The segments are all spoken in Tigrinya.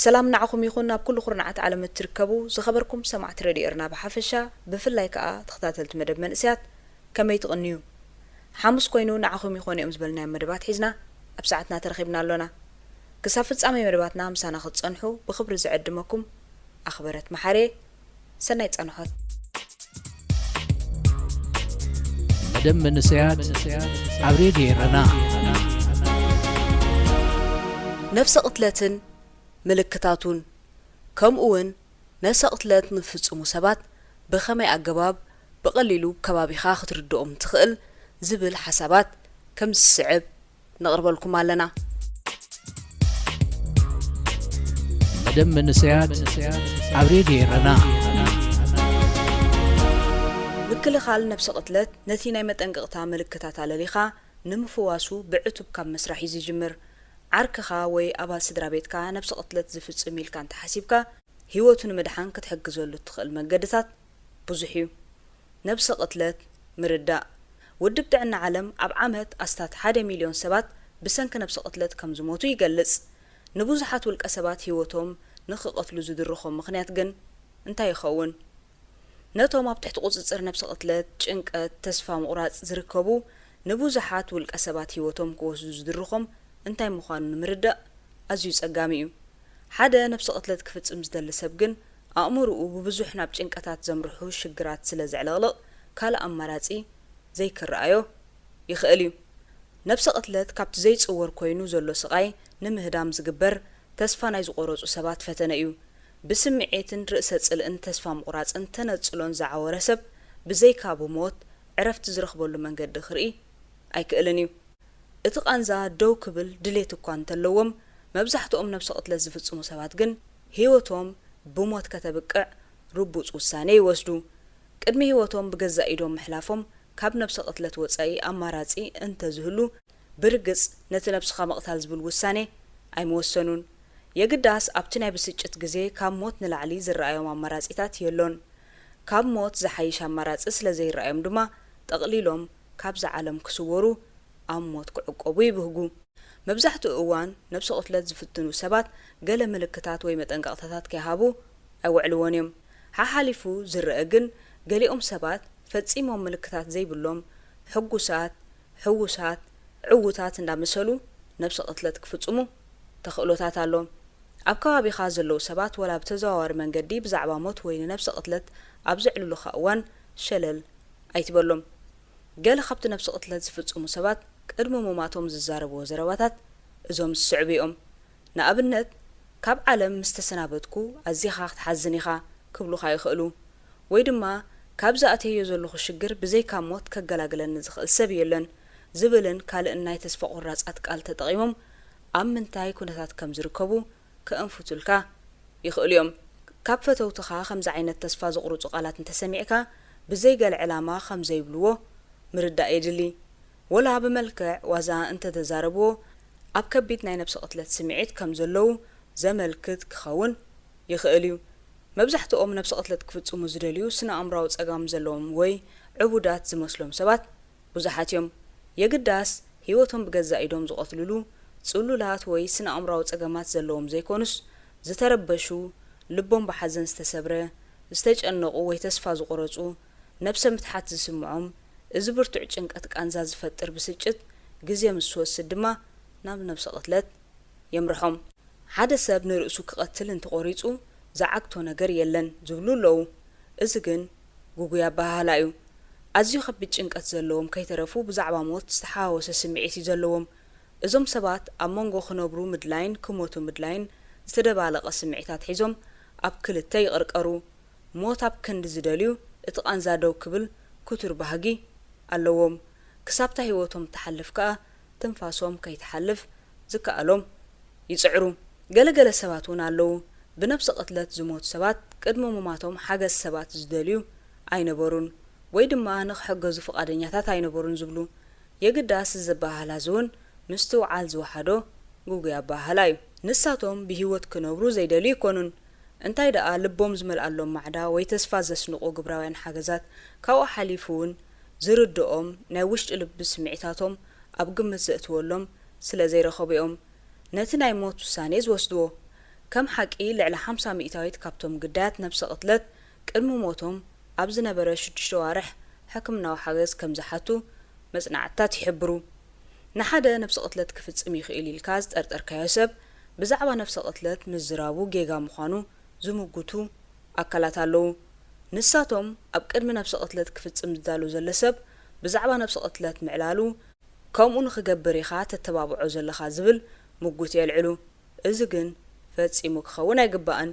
ሰላም ንዓኹም ይኹን፣ ኣብ ኩሉ ኩርናዓት ዓለም እትርከቡ ዝኸበርኩም ሰማዕቲ ሬድዮ ኤርና ብሓፈሻ፣ ብፍላይ ከኣ ተኸታተልቲ መደብ መንእሰያት፣ ከመይ ትቕንዩ? ሓሙስ ኮይኑ ንዓኹም ይኾኑ እዮም ዝበልናዮም መደባት ሒዝና ኣብ ሰዓትና ተረኺብና ኣሎና። ክሳብ ፍጻሜ መደባትና ምሳና ክትጸንሑ ብኽብሪ ዝዕድመኩም ኣኽበረት መሓሬ። ሰናይ ጸንሖት። መደብ መንእሰያት ኣብ ሬድዮ ኤረና። ነፍሰ ቅትለትን ምልክታቱን፣ ከምኡውን ነፍሰ ቅትለት ንዝፍጽሙ ሰባት ብኸመይ ኣገባብ ብቐሊሉ ከባቢኻ ክትርድኦም ትኽእል ዝብል ሓሳባት ከም ዝስዕብ ነቕርበልኩም ኣለና። መደብ መንእሰያት ኣብ ሬድዮ ኤረና። ምክልኻል ነብሰ ቅትለት ነቲ ናይ መጠንቀቕታ ምልክታት ኣለሊኻ ንምፍዋሱ ብዕቱብ ካብ ምስራሕ እዩ ዝጅምር። ዓርክኻ ወይ ኣባል ስድራ ቤትካ ነብሰ ቅትለት ዝፍጽም ኢልካ እንተሓሲብካ፣ ህይወቱ ንምድሓን ክትሕግዘሉ እትኽእል መገድታት ብዙሕ እዩ። ነብሰ ቅትለት ምርዳእ። ውድብ ጥዕና ዓለም ኣብ ዓመት ኣስታት ሓደ ሚልዮን ሰባት ብሰንኪ ነብሰ ቅትለት ከም ዝሞቱ ይገልጽ። ንብዙሓት ውልቀ ሰባት ህይወቶም ንኽቐትሉ ዝድርኾም ምኽንያት ግን እንታይ ይኸውን? ነቶም ኣብ ትሕቲ ቁጽጽር ነብሰ ቅትለት፣ ጭንቀት፣ ተስፋ ምቑራጽ ዝርከቡ ንብዙሓት ውልቀ ሰባት ህይወቶም ክወስዱ ዝድርኾም እንታይ ምዃኑ ንምርዳእ ኣዝዩ ጸጋሚ እዩ። ሓደ ነብሰ ቅትለት ክፍጽም ዝደሊ ሰብ ግን ኣእምሮኡ ብብዙሕ ናብ ጭንቀታት ዘምርሑ ሽግራት ስለ ዘዕለቕልቕ ካልእ ኣማራጺ ዘይክረኣዮ ይኽእል እዩ። ነብሰ ቅትለት ካብቲ ዘይጽወር ኮይኑ ዘሎ ስቓይ ንምህዳም ዝግበር ተስፋ ናይ ዝቖረጹ ሰባት ፈተነ እዩ። ብስምዒትን ርእሰ ጽልእን ተስፋ ምቑራጽን ተነጽሎን ዝዓወረ ሰብ ብዘይካ ብሞት ዕረፍቲ ዝረኽበሉ መንገዲ ክርኢ ኣይክእልን እዩ። እቲ ቃንዛ ደው ክብል ድሌት እኳ እንተለዎም፣ መብዛሕትኦም ነብሰ ቅትለት ዝፍጽሙ ሰባት ግን ህይወቶም ብሞት ከተብቅዕ ርቡጽ ውሳኔ ይወስዱ። ቅድሚ ህይወቶም ብገዛእ ኢዶም ምሕላፎም ካብ ነብሰ ቅትለት ወጻኢ ኣማራጺ እንተዝህሉ፣ ብርግጽ ነቲ ነብስኻ ምቕታል ዝብል ውሳኔ ኣይምወሰኑን። የግዳስ ኣብቲ ናይ ብስጭት ግዜ ካብ ሞት ንላዕሊ ዝረኣዮም ኣማራጺታት የሎን። ካብ ሞት ዝሓይሽ ኣማራጺ ስለ ዘይረኣዮም ድማ፣ ጠቕሊሎም ካብዛ ዓለም ክስወሩ፣ ኣብ ሞት ክዕቆቡ ይብህጉ። መብዛሕትኡ እዋን ነብሰ ቅትለት ዝፍትኑ ሰባት ገለ ምልክታት ወይ መጠንቀቕታታት ከይሃቡ ኣይውዕልዎን እዮም። ሓሓሊፉ ዝረኣ ግን፣ ገሊኦም ሰባት ፈጺሞም ምልክታት ዘይብሎም፣ ሕጉሳት፣ ሕዉሳት፣ ዕዉታት እንዳመሰሉ ነብሰ ቅትለት ክፍጽሙ ተኽእሎታት ኣሎ። ኣብ ከባቢኻ ዘለዉ ሰባት ዋላ ብተዘዋዋሪ መንገዲ ብዛዕባ ሞት ወይ ንነብሰ ቅትለት ኣብ ዘዕልሉኻ እዋን ሸለል ኣይትበሎም። ገለ ካብቲ ነብሰ ቅትለት ዝፍጽሙ ሰባት ቅድሚ ምማቶም ዝዛረብዎ ዘረባታት እዞም ዝስዕቡ እዮም። ንኣብነት፣ ካብ ዓለም ምስ ተሰናበትኩ ኣዚኻ ክትሓዝን ኢኻ ክብሉኻ ይኽእሉ። ወይ ድማ፣ ካብዚ ኣትየዮ ዘለኹ ሽግር ብዘይካ ሞት ከገላግለኒ ዝኽእል ሰብ የለን ዝብልን ካልእን ናይ ተስፋ ቁራጻት ቃል ተጠቒሞም ኣብ ምንታይ ኩነታት ከም ዝርከቡ ከእንፍቱልካ ይኽእሉ እዮም። ካብ ፈተውትኻ ከምዚ ዓይነት ተስፋ ዘቑርጹ ቃላት እንተሰሚዕካ፣ ብዘይ ገለ ዕላማ ከም ዘይብልዎ ምርዳእ የድሊ። ወላ ብመልክዕ ዋዛ እንተተዛረብዎ፣ ኣብ ከቢድ ናይ ነብሰ ቅትለት ስምዒት ከም ዘለዉ ዘመልክት ክኸውን ይኽእል እዩ። መብዛሕትኦም ነብሰ ቅትለት ክፍጽሙ ዝደልዩ ስነ-ኣእምሮኣዊ ጸገም ዘለዎም ወይ ዕቡዳት ዝመስሎም ሰባት ብዙሓት እዮም። የግዳስ፣ ህይወቶም ብገዛእ ኢዶም ዝቐትልሉ ጽሉላት ወይ ስነ-ኣእምሮኣዊ ጸገማት ዘለዎም ዘይኮኑስ፣ ዝተረበሹ፣ ልቦም ብሓዘን ዝተሰብረ፣ ዝተጨነቑ ወይ ተስፋ ዝቖረጹ፣ ነብሰ ምትሓት ዝስምዖም፣ እዚ ብርቱዕ ጭንቀት ቃንዛ ዝፈጥር ብስጭት ግዜ ምስ ዝወስድ ድማ ናብ ነብሰ ቅትለት የምርሖም። ሓደ ሰብ ንርእሱ ክቐትል እንተቖሪጹ ዝዓግቶ ነገር የለን ዝብሉ ኣለዉ። እዚ ግን ግጉይ ኣበሃህላ እዩ። ኣዝዩ ከቢድ ጭንቀት ዘለዎም ከይተረፉ ብዛዕባ ሞት ዝተሓዋወሰ ስምዒት እዩ ዘለዎም። እዞም ሰባት ኣብ መንጎ ክነብሩ ምድላይን ክሞቱ ምድላይን ዝተደባለቐ ስምዒታት ሒዞም ኣብ ክልተ ይቕርቀሩ። ሞት ኣብ ክንዲ ዝደልዩ፣ እቲ ቃንዛ ደው ክብል ክቱር ባህጊ ኣለዎም። ክሳብታ ህይወቶም እትሓልፍ ከኣ ትንፋሶም ከይትሓልፍ ዝከኣሎም ይጽዕሩ። ገለ ገለ ሰባት እውን ኣለዉ፣ ብነብሰ ቅትለት ዝሞቱ ሰባት ቅድሚ ምማቶም ሓገዝ ሰባት ዝደልዩ ኣይነበሩን ወይ ድማ ንኽሕገዙ ፍቓደኛታት ኣይነበሩን ዝብሉ። የግዳስ እዚ ኣበሃህላ እዚ እውን ምስትውዓል ዝወሓዶ ግጉይ ኣበሃህላ እዩ። ንሳቶም ብህይወት ክነብሩ ዘይደልዩ ኣይኮኑን። እንታይ ደኣ ልቦም ዝመልኣሎም ማዕዳ ወይ ተስፋ ዘስንቑ ግብራውያን ሓገዛት ካብኡ ሓሊፉ እውን ዝርድኦም ናይ ውሽጢ ልቢ ስምዒታቶም ኣብ ግምት ዘእትወሎም ስለ ዘይረኸቡ እዮም ነቲ ናይ ሞት ውሳኔ ዝወስድዎ። ከም ሓቂ፣ ልዕሊ ሓምሳ ሚእታዊት ካብቶም ግዳያት ነብሰ ቅትለት ቅድሚ ሞቶም ኣብ ዝነበረ ሽዱሽተ ኣዋርሕ ሕክምናዊ ሓገዝ ከም ዝሓቱ መጽናዕትታት ይሕብሩ። ንሓደ ነብሰ ቅትለት ክፍጽም ይኽእል ኢልካ ዝጠርጠርካዮ ሰብ ብዛዕባ ነብሰ ቅትለት ምዝራቡ ጌጋ ምዃኑ ዝምጉቱ ኣካላት ኣለዉ። ንሳቶም፣ ኣብ ቅድሚ ነብሰ ቅትለት ክፍጽም ዝዳሎ ዘሎ ሰብ ብዛዕባ ነብሰ ቅትለት ምዕላሉ ከምኡ ንኽገብር ኢኻ ተተባብዖ ዘለኻ ዝብል ምጉት የልዕሉ። እዚ ግን ፈጺሙ ክኸውን ኣይግባእን።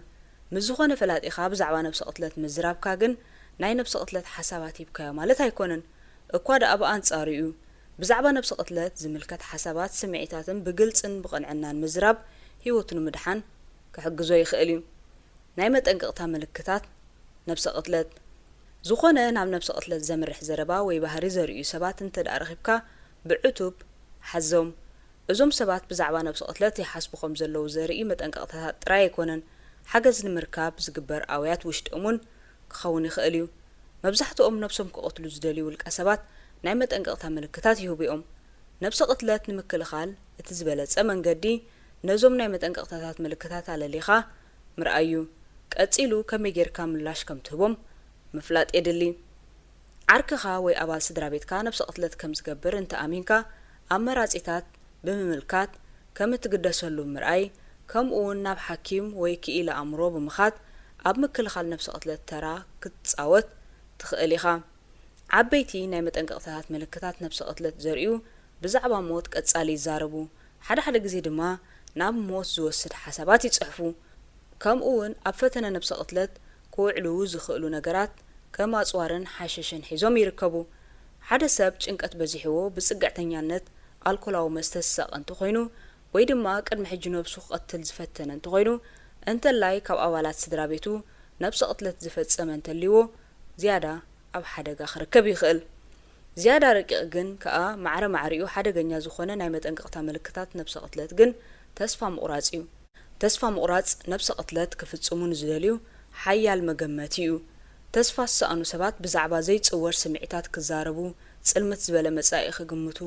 ምስ ዝኾነ ፈላጢኻ ብዛዕባ ነብሰ ቅትለት ምዝራብካ ግን ናይ ነብሰ ቅትለት ሓሳባት ሂብካዮ ማለት ኣይኮነን። እኳ ደኣ ብኣንጻሩ እዩ። ብዛዕባ ነብሰ ቅትለት ዝምልከት ሓሳባት፣ ስምዒታትን ብግልጽን ብቕንዕናን ምዝራብ ህይወቱ ንምድሓን ክሕግዞ ይኽእል እዩ። ናይ መጠንቀቕታ ምልክታት ነብሰ ቅትለት። ዝኾነ ናብ ነብሰ ቅትለት ዘምርሕ ዘረባ ወይ ባህሪ ዘርእዩ ሰባት እንተ ደኣ ረኺብካ፣ ብዕቱብ ሓዞም። እዞም ሰባት ብዛዕባ ነብሰ ቅትለት ይሓስቡ ከም ዘለዉ ዘርኢ መጠንቀቕታታት ጥራይ ኣይኮነን፣ ሓገዝ ንምርካብ ዝግበር ኣውያት ውሽጦም እውን ክኸውን ይኽእል እዩ። መብዛሕትኦም ነብሶም ክቐትሉ ዝደልዩ ውልቀ ሰባት ናይ መጠንቀቕታ ምልክታት ይህቡ እዮም። ነብሰ ቅትለት ንምክልኻል እቲ ዝበለጸ መንገዲ ነዞም ናይ መጠንቀቕታታት ምልክታት ኣለሊኻ ምርኣይ እዩ። ቀጺሉ ከመይ ጌርካ ምላሽ ከም ትህቦም ምፍላጥ የድሊ። ዓርክኻ ወይ ኣባል ስድራ ቤትካ ነብሰ ቅትለት ከም ዝገብር እንተ ኣሚንካ፣ ኣመራጺታት ብምምልካት ከም እትግደሰሉ ምርኣይ፣ ከምኡ እውን ናብ ሓኪም ወይ ክኢላ ኣእምሮ ብምኻድ ኣብ ምክልኻል ነብሰ ቅትለት ተራ ክትጻወት ትኽእል ኢኻ። ዓበይቲ ናይ መጠንቀቕታታት ምልክታት ነብሰ ቅትለት ዘርእዩ ብዛዕባ ሞት ቀጻሊ ይዛረቡ፣ ሓደ ሓደ ግዜ ድማ ናብ ሞት ዝወስድ ሓሳባት ይጽሕፉ። ከምኡ እውን ኣብ ፈተነ ነብሰ ቅትለት ክውዕሉ ዝኽእሉ ነገራት ከም ኣጽዋርን ሓሸሽን ሒዞም ይርከቡ። ሓደ ሰብ ጭንቀት በዚሕዎ ብጽግዕተኛነት ኣልኮላዊ መስተ ዝሳቐ እንተኾይኑ፣ ወይ ድማ ቅድሚ ሕጂ ነብሱ ክቐትል ዝፈተነ እንተኾይኑ፣ እንተላይ ካብ ኣባላት ስድራ ቤቱ ነብሰ ቅትለት ዝፈጸመ እንተልይዎ፣ ዝያዳ ኣብ ሓደጋ ክርከብ ይኽእል። ዝያዳ ረቂቕ ግን ከኣ ማዕረ ማዕሪኡ ሓደገኛ ዝኾነ ናይ መጠንቀቕታ ምልክታት ነብሰ ቅትለት ግን ተስፋ ምቑራጽ እዩ። ተስፋ ምቑራጽ ነብሰ ቅትለት ክፍጽሙ ንዝደልዩ ሓያል መገመቲ እዩ። ተስፋ ዝሰኣኑ ሰባት ብዛዕባ ዘይጽወር ስምዒታት ክዛረቡ፣ ጽልምት ዝበለ መጻኢ ክግምቱ፣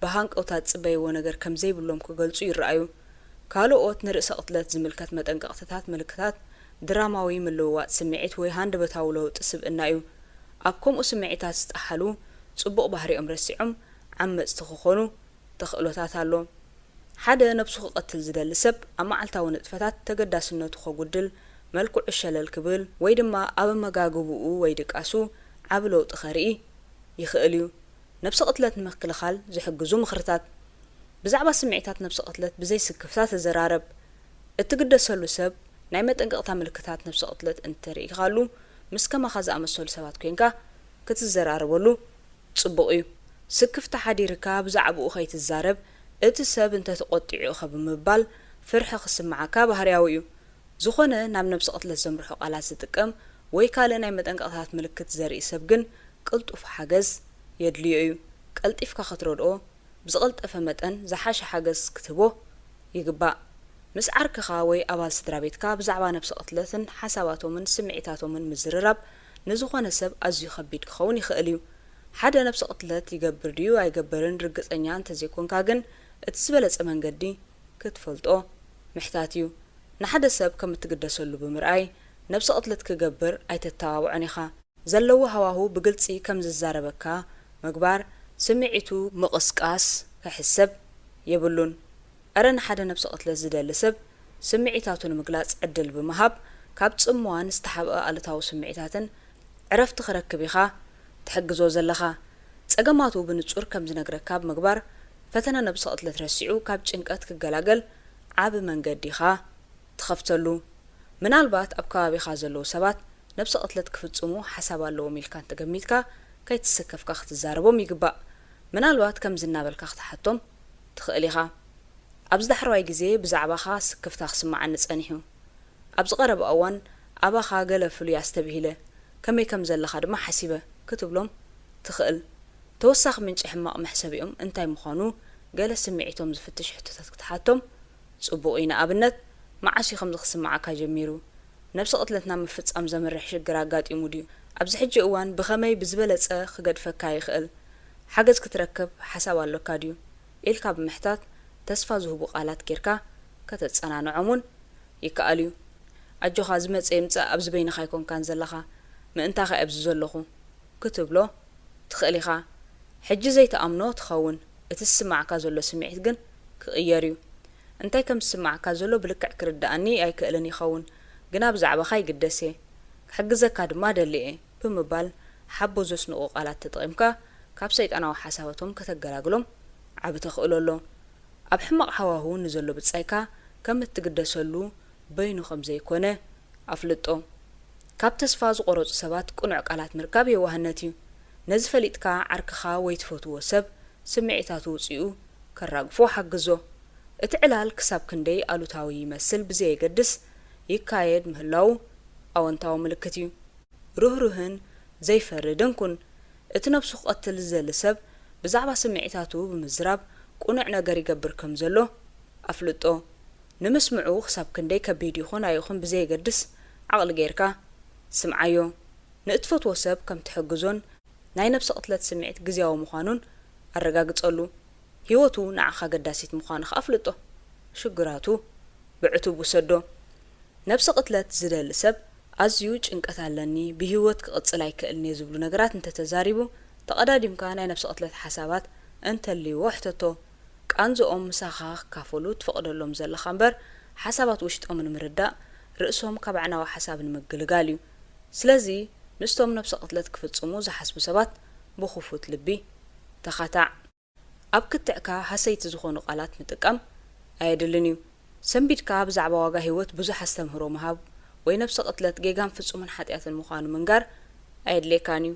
ብሃንቀውታ ዝጽበይዎ ነገር ከም ዘይብሎም ክገልጹ ይረኣዩ። ካልኦት ንርእሰ ቅትለት ዝምልከት መጠንቀቕታታት ምልክታት ድራማዊ ምልውዋጥ ስምዒት ወይ ሃንደበታዊ ለውጢ ስብእና እዩ። ኣብ ከምኡ ስምዒታት ዝጠሓሉ፣ ጽቡቕ ባህሪኦም ረሲዖም ዓመጽቲ ክኾኑ ተኽእሎታት ኣሎ። ሓደ ነብሱ ክቐትል ዝደሊ ሰብ ኣብ መዓልታዊ ንጥፈታት ተገዳስነቱ ከጉድል፣ መልክዑ ሸለል ክብል፣ ወይ ድማ ኣብ ኣመጋግብኡ ወይ ድቃሱ ዓቢ ለውጢ ከርኢ ይኽእል እዩ። ነብሰ ቅትለት ንምክልኻል ዝሕግዙ ምኽርታት። ብዛዕባ ስምዒታት ነብሰ ቅትለት ብዘይ ስክፍታ ተዘራረብ። እትግደሰሉ ሰብ ናይ መጠንቀቕታ ምልክታት ነብሰ ቅትለት እንተርኢኻሉ፣ ምስ ከማኻ ዝኣመሰሉ ሰባት ኮይንካ ክትዘራረበሉ ጽቡቕ እዩ። ስክፍታ ሓዲርካ ብዛዕባኡ ከይትዛረብ፣ እቲ ሰብ እንተተቖጢዑ ኢኻ ብምባል ፍርሒ ክስምዓካ ባህርያዊ እዩ። ዝኾነ ናብ ነብሰ ቅትለት ዘምርሑ ቃላት ዝጥቀም ወይ ካልእ ናይ መጠንቀቕታት ምልክት ዘርኢ ሰብ ግን ቅልጡፍ ሓገዝ የድልዮ እዩ። ቀልጢፍካ ክትረድኦ ብዝቐልጠፈ መጠን ዝሓሸ ሓገዝ ክትህቦ ይግባእ። ምስ ዓርክኻ ወይ ኣባል ስድራ ቤትካ ብዛዕባ ነብሰ ቅትለትን ሓሳባቶምን ስምዒታቶምን ምዝርራብ ንዝኾነ ሰብ ኣዝዩ ከቢድ ክኸውን ይኽእል እዩ። ሓደ ነብሰ ቅትለት ይገብር ድዩ ኣይገብርን ርግጸኛ እንተዘይኮንካ ግን፣ እቲ ዝበለጸ መንገዲ ክትፈልጦ ምሕታት እዩ። ንሓደ ሰብ ከም እትግደሰሉ ብምርኣይ፣ ነብሰ ቅትለት ክገብር ኣይተተባብዖን ኢኻ። ዘለዎ ሃዋሁ ብግልጺ ከም ዝዛረበካ ምግባር፣ ስምዒቱ ምቕስቃስ ክሕሰብ የብሉን። እረ ንሓደ ነብሰ ቅትለት ዝደሊ ሰብ ስምዒታቱ ንምግላጽ ዕድል ብምሃብ፣ ካብ ጽምዋ ንዝተሓብአ ኣሉታዊ ስምዒታትን ዕረፍቲ ክረክብ ኢኻ ትሕግዞ ዘለኻ። ጸገማቱ ብንጹር ከም ዝነግረካ ብምግባር፣ ፈተነ ነብሰ ቅትለት ረሲዑ ካብ ጭንቀት ክገላገል ዓቢ መንገዲ ኢኻ ትኸፍተሉ። ምናልባት ኣብ ከባቢኻ ዘለዉ ሰባት ነብሰ ቅትለት ክፍጽሙ ሓሳብ ኣለዎም ኢልካ እንተገሚትካ፣ ከይተሰከፍካ ክትዛረቦም ይግባእ። ምናልባት ከምዚ እናበልካ ክትሓቶም ትኽእል ኢኻ። ኣብዚ ዳሕረዋይ ግዜ ብዛዕባኻ ስክፍታ ክስምዓኒ ጸኒሑ። ኣብዚ ቀረባ እዋን ኣባኻ ገለ ፍሉይ ኣስተብሂለ፣ ከመይ ከም ዘለኻ ድማ ሓሲበ ክትብሎም ትኽእል። ተወሳኺ ምንጪ ሕማቕ መሕሰቢኦም እንታይ ምዃኑ ገለ ስምዒቶም ዝፍትሽ ሕቶታት ክትሓቶም ጽቡቕ እዩ። ንኣብነት፣ መዓስ እዩ ከምዚ ክስምዓካ ጀሚሩ? ነብሰ ቅትለት ናብ ምፍጻም ዘምርሕ ሽግር ኣጋጢሙ ድዩ? ኣብዚ ሕጂ እዋን ብኸመይ ብዝበለጸ ክገድፈካ ይኽእል? ሓገዝ ክትረክብ ሓሳብ ኣሎካ ድዩ? ኢልካ ብምሕታት፣ ተስፋ ዝህቡ ቃላት ጌርካ ከተጸናንዖም እውን ይከኣል እዩ። ኣጆኻ፣ ዝመጸ ይምጻእ፣ ኣብዚ በይንኻ ኣይኮንካን ዘለኻ፣ ምእንታኻ ኣብዚ ዘለኹ ክትብሎ ትኽእል ኢኻ። ሕጂ ዘይትኣምኖ ትኸውን፣ እቲ ዝስምዓካ ዘሎ ስምዒት ግን ክቕየር እዩ። እንታይ ከም ዝስምዓካ ዘሎ ብልክዕ ክርድኣኒ ኣይክእልን ይኸውን፣ ግና ብዛዕባኻ ይግደስ እየ፣ ክሕግዘካ ድማ እደሊ እየ ብምባል ሓቦ ዘስንቑ ቃላት ተጠቒምካ ካብ ሰይጣናዊ ሓሳባቶም ከተገላግሎም ዓቢ ተኽእሎ ኣሎ። ኣብ ሕማቕ ሃዋህው ንዘሎ ብጻይካ ከም እትግደሰሉ በይኑ ከም ዘይኮነ ኣፍልጦ። ካብ ተስፋ ዝቖረጹ ሰባት ቅኑዕ ቃላት ምርካብ የዋህነት እዩ። ነዚ ፈሊጥካ ዓርክኻ ወይ ትፈትዎ ሰብ ስምዒታቱ ውጺኡ ከራግፎ ሓግዞ። እቲ ዕላል ክሳብ ክንደይ ኣሉታዊ ይመስል ብዘየገድስ ይካየድ ምህላዉ ኣወንታዊ ምልክት እዩ። ርህሩህን ዘይፈርድን ኩን። እቲ ነብሱ ክቐትል ዝደሊ ሰብ ብዛዕባ ስምዒታቱ ብምዝራብ ቅኑዕ ነገር ይገብር ከም ዘሎ ኣፍልጦ። ንምስምዑ ክሳብ ክንደይ ከቢድ ይኹን ኣይኹን ብዘየገድስ ዓቕሊ ጌርካ ስምዓዮ። ንእትፈትዎ ሰብ ከም ትሕግዞን ናይ ነብሰ ቅትለት ስምዒት ግዝያዊ ምዃኑን ኣረጋግጸሉ። ህይወቱ ንዓኻ ኣገዳሲት ምዃኑ ከኣ ኣፍልጦ። ሽግራቱ ብዕቱብ ውሰዶ። ነብሰ ቅትለት ዝደሊ ሰብ ኣዝዩ ጭንቀት ኣለኒ፣ ብህይወት ክቕጽል ኣይክእልን እየ ዝብሉ ነገራት እንተተዛሪቡ፣ ተቐዳዲምካ ናይ ነብሰ ቅትለት ሓሳባት እንተልይዎ ሕተቶ። ቃንዝኦም ምሳኻ ክካፈሉ ትፈቕደሎም ዘለኻ እምበር፣ ሓሳባት ውሽጦም ንምርዳእ፣ ርእሶም ካብ ኣዕናዊ ሓሳብ ንምግልጋል እዩ። ስለዚ፣ ምስቶም ነብሰ ቅትለት ክፍጽሙ ዝሓስቡ ሰባት ብኽፉት ልቢ ተኻታዕ። ኣብ ክትዕካ ሃሰይቲ ዝኾኑ ቃላት ምጥቃም ኣየድልን እዩ። ሰንቢድካ ብዛዕባ ዋጋ ህይወት ብዙሕ ኣስተምህሮ ምሃብ ወይ ነብሰ ቅትለት ጌጋን ፍጹምን ሓጢኣትን ምዃኑ ምንጋር ኣየድልየካን እዩ።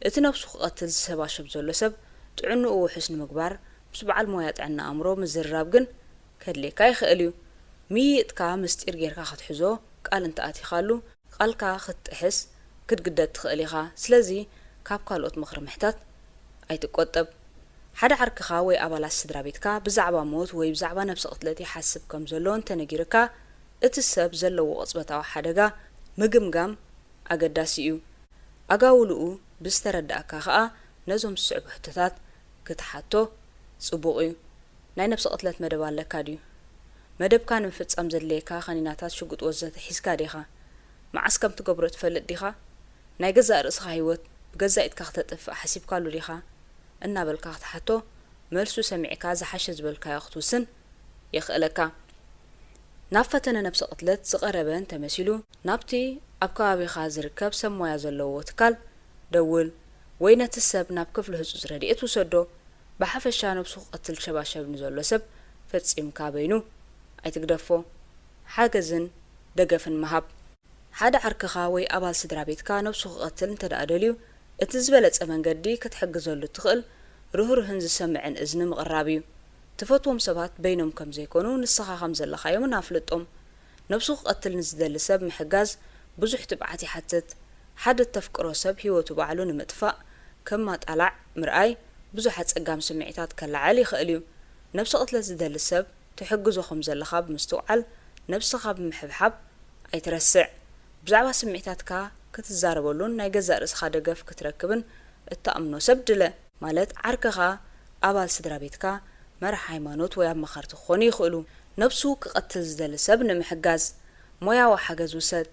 እቲ ነብሱ ክቐትል ዝሰባሸብ ዘሎ ሰብ ጥዕንኡ ውሑስ ንምግባር ምስ በዓል ሞያ ጥዕና ኣእምሮ ምዝርራብ ግን ከድልየካ ይኽእል እዩ። ምይይጥካ ምስጢር ጌርካ ክትሕዞ ቃል እንተኣቲኻሉ፣ ቃልካ ክትጥሕስ ክትግደድ ትኽእል ኢኻ። ስለዚ ካብ ካልኦት ምኽሪ ምሕታት ኣይትቆጠብ። ሓደ ዓርክኻ ወይ ኣባላት ስድራ ቤትካ ብዛዕባ ሞት ወይ ብዛዕባ ነብሰ ቅትለት ይሓስብ ከም ዘሎ እንተነጊርካ፣ እቲ ሰብ ዘለዎ ቅጽበታዊ ሓደጋ ምግምጋም ኣገዳሲ እዩ። ኣጋውልኡ ብዝተረዳእካ ከኣ ነዞም ዝስዕቡ ሕቶታት ክትሓቶ ጽቡቕ እዩ። ናይ ነብሰ ቅትለት መደብ ኣለካ ድዩ? መደብካ ንምፍጻም ዘድልየካ ከኒናታት፣ ሽጉጥ ወዘተ ሒዝካ ዲኻ? መዓስ ከም ትገብሮ ትፈልጥ ዲኻ? ናይ ገዛእ ርእስኻ ህይወት ብገዛእ ኢድካ ክተጥፍእ ሓሲብካሉ ዲኻ? እናበልካ ክትሓቶ፣ መልሱ ሰሚዕካ ዝሓሸ ዝበልካዮ ክትውስን የኽእለካ። ናብ ፈተነ ነብሰ ቅትለት ዝቐረበ እንተመሲሉ፣ ናብቲ ኣብ ከባቢኻ ዝርከብ ሰብ ሞያ ዘለዎ ትካል ደውል፣ ወይ ነቲ ሰብ ናብ ክፍሊ ህጹጽ ረድኤት ውሰዶ። ብሓፈሻ ነብሱ ክቐትል ሸባሸብ ንዘሎ ሰብ ፈጺምካ በይኑ ኣይትግደፎ። ሓገዝን ደገፍን ምሃብ። ሓደ ዓርክኻ ወይ ኣባል ስድራ ቤትካ ነብሱ ክቐትል እንተ ደኣ ደልዩ፣ እቲ ዝበለጸ መንገዲ ክትሕግዘሉ እትኽእል ርህሩህን ዝሰምዕን እዝኒ ምቕራብ እዩ። ትፈትዎም ሰባት በይኖም ከም ዘይኮኑ ንስኻ ከም ዘለኻዮምን ኣፍልጦም። ነብሱ ክቐትል ንዝደሊ ሰብ ምሕጋዝ ብዙሕ ትብዓት ይሓትት። ሓደ እተፍቅሮ ሰብ ህይወቱ ባዕሉ ንምጥፋእ ከም ማጣላዕ ምርኣይ ብዙሕ ኣጸጋሚ ስምዒታት ከለዓዕል ይኽእል እዩ። ነብሰ ቅትለት ዝደሊ ሰብ ትሕግዞ ከም ዘለኻ ብምስትውዓል፣ ነብስኻ ብምሕብሓብ ኣይትረስዕ። ብዛዕባ ስምዒታትካ ክትዛረበሉን ናይ ገዛእ ርእስኻ ደገፍ ክትረክብን እትኣምኖ ሰብ ድለ። ማለት ዓርክኻ፣ ኣባል ስድራ ቤትካ፣ መራሕ ሃይማኖት ወይ ኣማኸርቲ ክኾኑ ይኽእሉ። ነብሱ ክቐትል ዝደሊ ሰብ ንምሕጋዝ ሞያዊ ሓገዝ ውሰድ።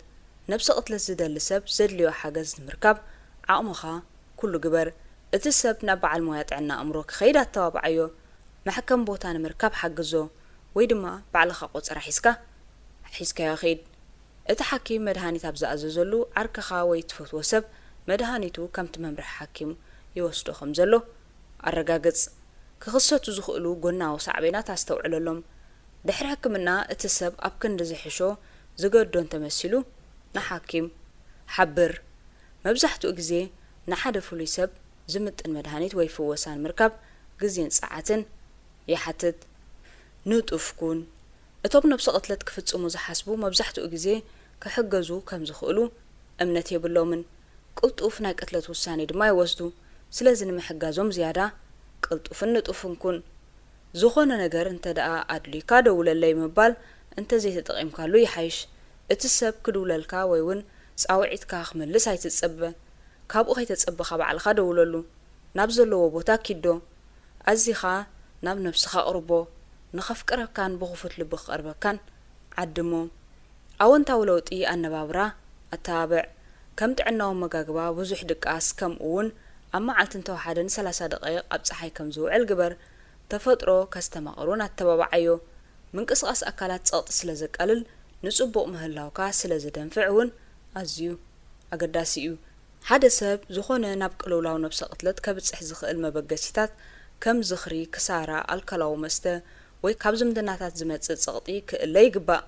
ነብሰ ቅትለት ዝደሊ ሰብ ዘድልዮ ሓገዝ ንምርካብ ዓቕምኻ ኩሉ ግበር። እቲ ሰብ ናብ በዓል ሞያ ጥዕና ኣእምሮ ክኸይድ ኣተባብዓዮ። መሐከሚ ቦታ ንምርካብ ሓግዞ፣ ወይ ድማ ባዕልኻ ቆጸራ ሒዝካ ሒዝካዮ ኺድ። እቲ ሓኪም መድሃኒት ኣብ ዝኣዘዘሉ፣ ዓርክኻ ወይ እትፈትዎ ሰብ መድሃኒቱ ከምቲ መምርሒ ሓኪም ይወስዶ ከም ዘሎ ኣረጋግጽ። ክኽሰቱ ዝኽእሉ ጎናዊ ሳዕቤናት ኣስተውዕለሎም። ድሕሪ ሕክምና፣ እቲ ሰብ ኣብ ክንዲ ዝሕሾ ዝገድዶ እንተመሲሉ፣ ንሓኪም ሓብር። መብዛሕትኡ ግዜ ንሓደ ፍሉይ ሰብ ዝምጥን መድሃኒት ወይ ፍወሳ ንምርካብ ግዜን ጸዓትን ይሓትት። ንጡፍ ኩን። እቶም ነብሰ ቅትለት ክፍጽሙ ዝሓስቡ መብዛሕትኡ ግዜ ክሕገዙ ከም ዝኽእሉ እምነት የብሎምን። ቅልጡፍ ናይ ቅትለት ውሳኔ ድማ ይወስዱ። ስለዚ ንምሕጋዞም ዝያዳ ቅልጡፍን ንጡፍን ኩን። ዝኾነ ነገር እንተ ደኣ ኣድልዩካ ደውለለይ ምባል እንተ ዘይተጠቒምካሉ ይሓይሽ። እቲ ሰብ ክድውለልካ ወይ እውን ጻውዒትካ ክምልስ ኣይትጸበ። ካብኡ ከይተጸበኻ ባዕልኻ ደውለሉ። ናብ ዘለዎ ቦታ ኪዶ። ኣዚኻ ናብ ነብስኻ ኣቕርቦ። ንኸፍቅረካን ብኽፉት ልቢ ክቐርበካን ዓድሞ። ኣወንታዊ ለውጢ ኣነባብራ ኣተባብዕ። ከም ጥዕናዊ ኣመጋግባ፣ ብዙሕ ድቃስ፣ ከምኡ እውን ኣብ መዓልቲ እንተወሓደ ንሰላሳ ደቓይቕ ኣብ ጸሓይ ከም ዝውዕል ግበር። ተፈጥሮ ከስተማቕሩን ኣተባብዓዮ። ምንቅስቓስ ኣካላት ጸቕጢ ስለ ዘቃልል፣ ንጽቡቕ ምህላውካ ስለ ዘደንፍዕ እውን ኣዝዩ ኣገዳሲ እዩ። ሓደ ሰብ ዝኾነ ናብ ቅልውላው ነብሰ ቅትለት ከብጽሕ ዝኽእል መበገሲታት ከም ዝኽሪ፣ ክሳራ፣ ኣልኮላዊ መስተ ወይ ካብ ዝምድናታት ዝመጽእ ጸቕጢ ክእለ ይግባእ።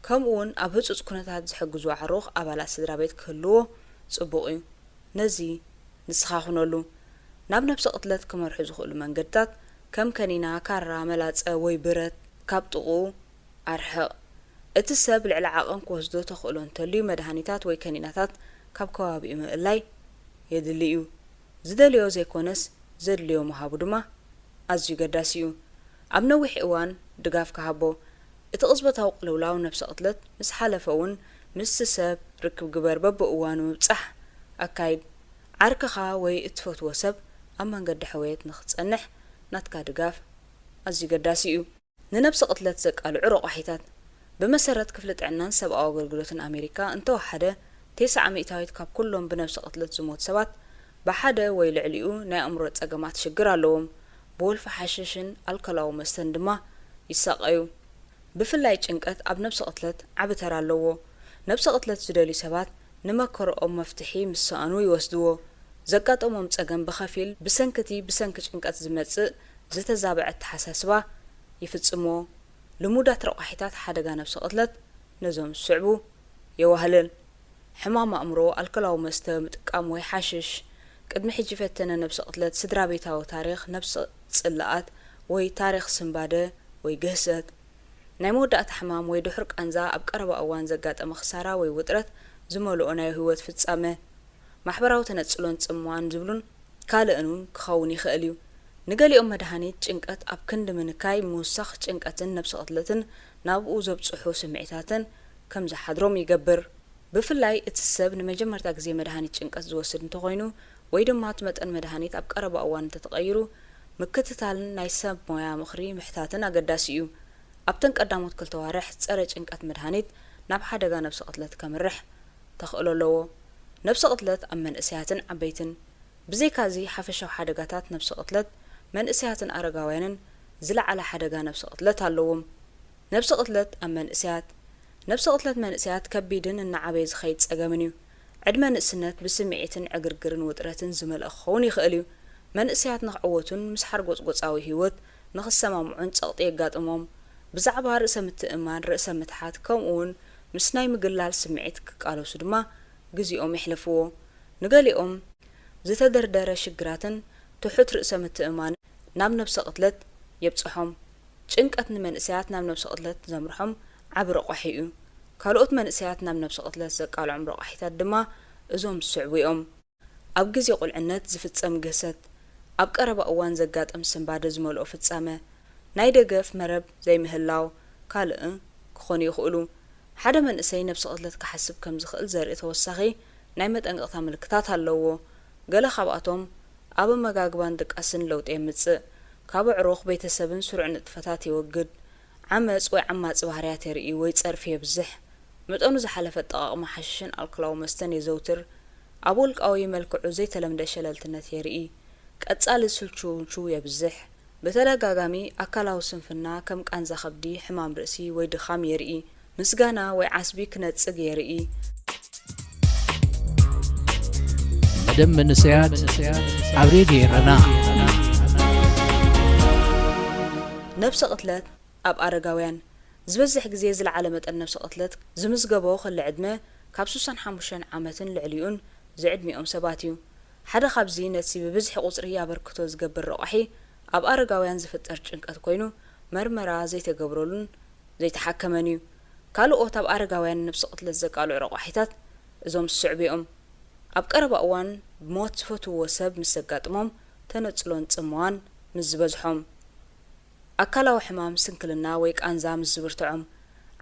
ከምኡ እውን ኣብ ህጹጽ ኩነታት ዝሕግዙ ኣዕሩኽ ኣባላት ስድራ ቤት ክህልዎ ጽቡቕ እዩ። ነዚ ንስኻ ኩነሉ። ናብ ነብሰ ቅትለት ክመርሑ ዝኽእሉ መንገድታት ከም ከኒና፣ ካራ፣ መላጸ ወይ ብረት ካብ ጥቕኡ ኣርሕቕ። እቲ ሰብ ልዕሊ ዓቐን ክወስዶ ተኽእሎ እንተልዩ፣ መድሃኒታት ወይ ከኒናታት ካብ ከባቢኡ ምእላይ የድሊ እዩ። ዝደልዮ ዘይኮነስ ዘድልዮ ምሃቡ ድማ ኣዝዩ ገዳሲ እዩ። ኣብ ነዊሕ እዋን ድጋፍ ክሃቦ። እቲ ቅጽበታዊ ቅልውላው ነብሰ ቅትለት ምስ ሓለፈ እውን ምስቲ ሰብ ርክብ ግበር፣ በብእዋኑ ምብጻሕ ኣካይድ። ዓርክኻ ወይ እትፈትዎ ሰብ ኣብ መንገዲ ሕውየት ንኽትጸንሕ ናትካ ድጋፍ ኣዝዩ ገዳሲ እዩ። ንነብሰ ቅትለት ዘቃልዑ ረቋሒታት። ብመሰረት ክፍሊ ጥዕናን ሰብኣዊ ኣገልግሎትን ኣሜሪካ እንተወሓደ፣ ተስዓ ሚእታዊት ካብ ኩሎም ብነብሰ ቅትለት ዝሞት ሰባት ብሓደ ወይ ልዕሊኡ ናይ ኣእምሮ ጸገማት ሽግር ኣለዎም። ብወልፊ ሓሽሽን ኣልኮላዊ መስተን ድማ ይሳቐዩ። ብፍላይ ጭንቀት ኣብ ነብሰ ቅትለት ዓቢ ተራ ኣለዎ። ነብሰ ቅትለት ዝደልዩ ሰባት ንመከረኦም መፍትሒ ምስ ሰኣኑ ይወስድዎ። ዘጋጠሞም ጸገም ብኸፊል ብሰንኪ እቲ ብሰንኪ ጭንቀት ዝመጽእ ዝተዛበዐ ኣተሓሳስባ ይፍጽምዎ። ልሙዳት ረቋሒታት ሓደጋ ነብሰ ቅትለት ነዞም ዝስዕቡ የዋህልል። ሕማም ኣእምሮ፣ ኣልኮላዊ መስተ ምጥቃም ወይ ሓሽሽ። ቅድሚ ሕጂ ፈተነ ነብሰ ቅትለት፣ ስድራ ቤታዊ ታሪኽ ነብሰ ጽልኣት ወይ ታሪኽ ስንባደ ወይ ግህሰት። ናይ መወዳእታ ሕማም ወይ ድሑር ቃንዛ፣ ኣብ ቀረባ እዋን ዘጋጠመ ክሳራ ወይ ውጥረት ዝመልኦ ናይ ህይወት ፍጻመ። ማሕበራዊ ተነጽሎን ጽምዋን ዝብሉን ካልእን እውን ክኸውን ይኽእል እዩ። ንገሊኦም መድሃኒት ጭንቀት ኣብ ክንዲ ምንካይ፣ ምውሳኽ ጭንቀትን ነብሰ ቅትለትን ናብኡ ዘብጽሑ ስምዒታትን ከም ዝሓድሮም ይገብር። ብፍላይ እቲ ሰብ ንመጀመርታ ግዜ መድሃኒት ጭንቀት ዝወስድ እንተኾይኑ ወይ ድማ እቲ መጠን መድሃኒት ኣብ ቀረባ እዋን እንተተቐይሩ፣ ምክትታልን ናይ ሰብ ሞያ ምኽሪ ምሕታትን ኣገዳሲ እዩ። ኣብተን ቀዳሞት ክልተ ኣዋርሕ ጸረ ጭንቀት መድሃኒት ናብ ሓደጋ ነብሰ ቅትለት ከምርሕ ተኽእሎ ኣለዎ። ነብሰ ቅትለት ኣብ መንእሰያትን ዓበይትን። ብዘይካዚ፣ ሓፈሻዊ ሓደጋታት ነብሰ ቅትለት መንእሰያትን ኣረጋውያንን ዝለዓለ ሓደጋ ነብሰ ቅትለት ኣለዎም። ነብሰ ቅትለት ኣብ መንእሰያት። ነብሰ ቅትለት መንእሰያት ከቢድን እናዓበየ ዝኸይድ ጸገምን እዩ። ዕድመ ንእስነት ብስምዒትን ዕግርግርን ውጥረትን ዝመልአ ክኸውን ይኽእል እዩ። መንእሰያት ንኽዕወቱን ምስ ሓርጎጽጎጻዊ ህይወት ንኽሰማምዑን ጸቕጢ የጋጥሞም። ብዛዕባ ርእሰ ምትእምማን፣ ርእሰ ምትሓት፣ ከምኡውን ምስ ናይ ምግላል ስምዒት ክቃለሱ ድማ ግዜኦም የሕልፍዎ። ንገሊኦም ዝተደርደረ ሽግራትን ትሑት ርእሰ ምትእምማንን ናብ ነብሰ ቅትለት የብጽሖም። ጭንቀት ንመንእሰያት ናብ ነብሰ ቅትለት ዘምርሖም ዓቢ ረቋሒ እዩ። ካልኦት መንእሰያት ናብ ነብሰ ቅትለት ዘቃልዖም ረቋሒታት ድማ እዞም ዝስዕቡ እዮም። ኣብ ግዜ ቁልዕነት ዝፍጸም ግህሰት፣ ኣብ ቀረባ እዋን ዘጋጥም ስንባደ ዝመልኦ ፍጻመ፣ ናይ ደገፍ መረብ ዘይምህላው ካልእ ክኾኑ ይኽእሉ። ሓደ መንእሰይ ነብሰ ቅትለት ክሓስብ ከም ዝኽእል ዘርኢ ተወሳኺ ናይ መጠንቀቕታ ምልክታት ኣለዎ። ገለ ካብኣቶም ኣብ ኣመጋግባን ድቃስን ለውጢ የምጽእ፣ ካብ ኣዕሩኽ ቤተሰብን ስሩዕ ንጥፈታት የወግድ፣ ዓመጽ ወይ ዓማጺ ባህርያት የርኢ ወይ ጸርፊ የብዝሕ፣ መጠኑ ዝሓለፈ ኣጠቓቕማ ሓሽሽን ኣልኮላዊ መስተን የዘውትር፣ ኣብ ውልቃዊ መልክዑ ዘይተለምደ ሸለልትነት የርኢ፣ ቀጻሊ ስልችውንችው የብዝሕ፣ ብተደጋጋሚ ኣካላዊ ስንፍና ከም ቃንዛ ከብዲ፣ ሕማም ርእሲ ወይ ድኻም የርኢ፣ ምስጋና ወይ ዓስቢ ክነጽግ የርኢ። መደብ መንእሰያት ኣብ ሬድዮ ኤረና። ነብሰ ቅትለት ኣብ ኣረጋውያን። ዝበዝሕ ግዜ ዝለዓለ መጠን ነብሰ ቅትለት ዝምዝገቦ ክሊ ዕድመ ካብ ስሳን ሓሙሽተን ዓመትን ልዕሊኡን ዝዕድሚኦም ሰባት እዩ። ሓደ ካብዚ ነቲ ብብዝሒ ቁጽሪ ኣበርክቶ ዝገብር ረቋሒ ኣብ ኣረጋውያን ዝፍጠር ጭንቀት ኮይኑ፣ መርመራ ዘይተገብረሉን ዘይተሓከመን እዩ። ካልኦት ኣብ ኣረጋውያን ነብሰ ቅትለት ዘቃልዑ ረቋሒታት እዞም ዝስዕቡ እዮም። ኣብ ቀረባ እዋን ሞት ዝፈትውዎ ሰብ ምስ ዘጋጥሞም፣ ተነጽሎን ጽምዋን ምስ ዝበዝሖም። ኣካላዊ ሕማም፣ ስንክልና ወይ ቃንዛ ምስ ዝብርትዖም።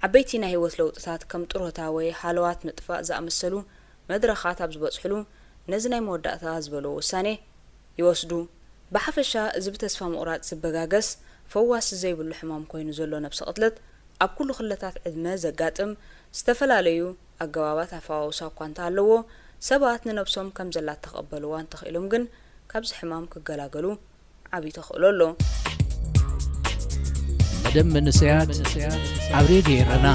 ዓበይቲ ናይ ህይወት ለውጥታት ከም ጥሮታ ወይ ሃለዋት ምጥፋእ ዝኣመሰሉ መድረኻት ኣብ ዝበጽሕሉ፣ ነዚ ናይ መወዳእታ ዝበሎ ውሳኔ ይወስዱ። ብሓፈሻ፣ እዚ ብተስፋ ምቑራጽ ዝበጋገስ፣ ፈዋሲ ዘይብሉ ሕማም ኮይኑ ዘሎ ነብሰ ቅትለት ኣብ ኩሉ ክለታት ዕድመ ዘጋጥም ዝተፈላለዩ ኣገባባት ኣፈዋውሳ እኳ እንተሃለዎ፣ ሰባት ንነብሶም ከም ዘላ ተቐበልዋ እንተኽኢሎም ግን ካብዚ ሕማም ክገላገሉ ዓብዪ ተኽእሎ ኣሎ። መደብ መንእሰያት ኣብ ሬድዮ ኤረና።